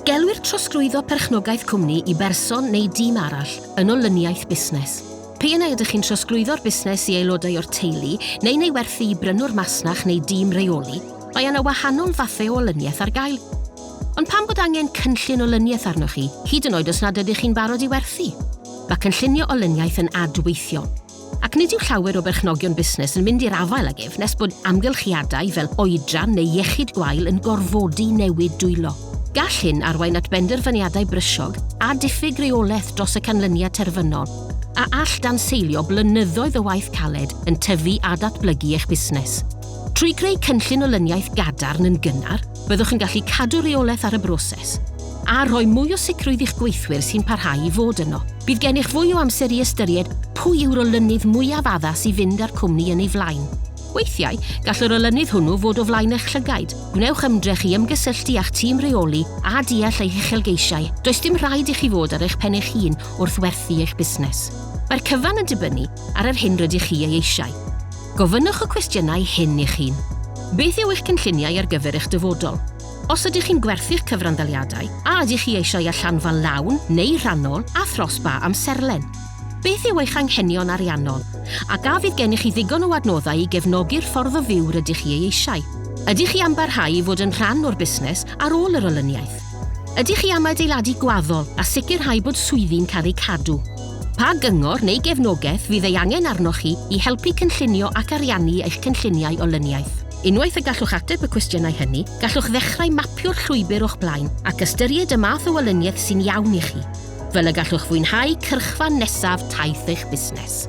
Gelwir trosglwyddo perchnogaeth cwmni i berson neu dîm arall yn olyniaeth busnes. P'un ai ydych chi'n trosglwyddo'r busnes i aelodau o'r teulu neu'n ei werthu i brynwr masnach neu dîm rheoli, mae yna wahanol fathau o olyniaeth ar gael. Ond pam bod angen cynllun olyniaeth arnoch chi, hyd yn oed os nad ydych chi'n barod i werthu? Mae cynllunio olyniaeth yn adweithiol. Ac nid yw llawer o berchnogion busnes yn mynd i'r afael ag ef nes bod amgylchiadau fel oedran neu iechyd gwael yn gorfodi newid dwylo. Gall hyn arwain at benderfyniadau brysiog a diffyg rheolaeth dros y canlyniad terfynol, a all danseilio blynyddoedd o waith caled yn tyfu a datblygu eich busnes. Trwy greu cynllun olyniaeth gadarn yn gynnar, byddwch yn gallu cadw rheolaeth ar y broses, a rhoi mwy o sicrwydd i'ch gweithwyr sy'n parhau i fod yno. Bydd gennych fwy o amser i ystyried pwy yw'r olynydd mwyaf addas i fynd â'r cwmni yn ei flaen. Weithiau, gall yr olynydd hwnnw fod o flaen eich llygaid. Gwnewch ymdrech i ymgysylltu â'ch tîm rheoli a deall eu huchelgeisiau. Does dim rhaid i chi fod ar eich pen eich hun wrth werthu eich busnes. Mae'r cyfan yn dibynnu ar yr hyn rydych chi ei eisiau. Gofynnwch y cwestiynau hyn i'ch hun. Beth yw eich cynlluniau ar gyfer eich dyfodol? Os ydych chi'n gwerthu'ch cyfranddaliadau, a ydych chi eisiau allanfa lawn neu rhannol a thros ba amserlen? Beth yw eich anghenion ariannol? Ac a fydd gennych chi ddigon o adnoddau i gefnogi'r ffordd o fyw rydych chi ei eisiau? Ydych chi am barhau i fod yn rhan o'r busnes ar ôl yr olyniaeth? Ydych chi am adeiladu gwaddol a sicrhau bod swyddi'n cael eu cadw? Pa gyngor neu gefnogaeth fydd ei angen arnoch chi i helpu cynllunio ac ariannu eich cynlluniau olyniaeth? Unwaith y gallwch ateb y cwestiynau hynny, gallwch ddechrau mapio'r llwybr o'ch blaen ac ystyried y math o olyniaeth sy'n iawn i chi, fel y gallwch fwynhau cyrchfan nesaf taith eich busnes.